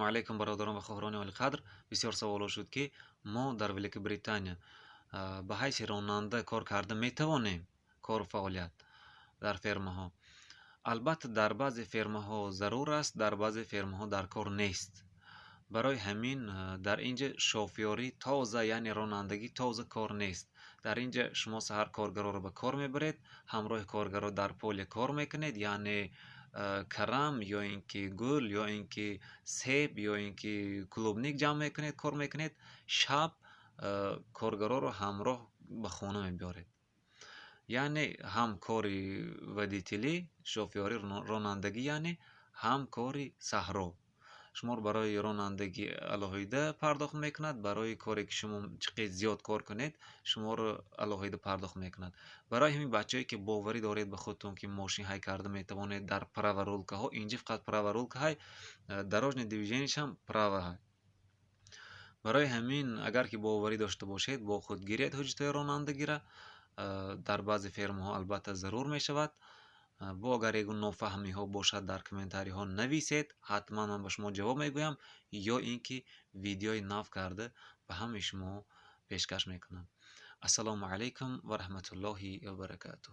Ассалому алайкум, бародарон ва хоҳарони олиқадр. Бисёр саволҳо шуд, ки мо дар Великобритания ба ҳайси ронанда кор карда метавонем, кору фаъолият дар фермаҳо. Албатта, дар баъзе фермаҳо зарур аст, дар баъзе фермаҳо дар кор нест. Барои ҳамин дар ин ҷа шофёрӣ тоза, яъне ронандагӣ тоза кор нест. Дар ин ҷа шумо саҳар коргароро ба кор мебаред, ҳамроҳи коргаро дар поле кор мекунед, яъне карам ё ин ки гул, ё ин ки себ, ё ин ки клубника ҷамъ мекунед, кор мекунед. Шаб коргароро ҳамроҳ ба хона мебиёред. Яъне ҳам кори водителӣ, шофёрӣ, ронандагӣ, яъне ҳам кори саҳро. Шуморо барои ронандагӣ алоҳида пардохт мекунад, барои коре, ки шумо чӣ қадр зиёд кор кунед, шуморо алоҳида пардохт мекунад. Барои ҳамин, бачаҳое, ки боварӣ доред ба худтон, ки мошин ҳай карда метавонед дар праворулкаҳо, инҷа фақат праворулка ҳай, дорожный движениешам права ҳай. Барои ҳамин, агар ки боварӣ дошта бошед, бо худ гиред ҳуҷҷатҳои ронандагиро. Дар баъзе фермаҳо албатта зарур мешавад. Бо агар ягон нофаҳмиҳо бошад, дар комментариҳо нависед, ҳатман ман ба шумо ҷавоб мегӯям ё ин ки видеои нав карда ба ҳамаи шумо пешкаш мекунам. Ассалому алайкум ва раҳматуллоҳи ва баракатуҳ.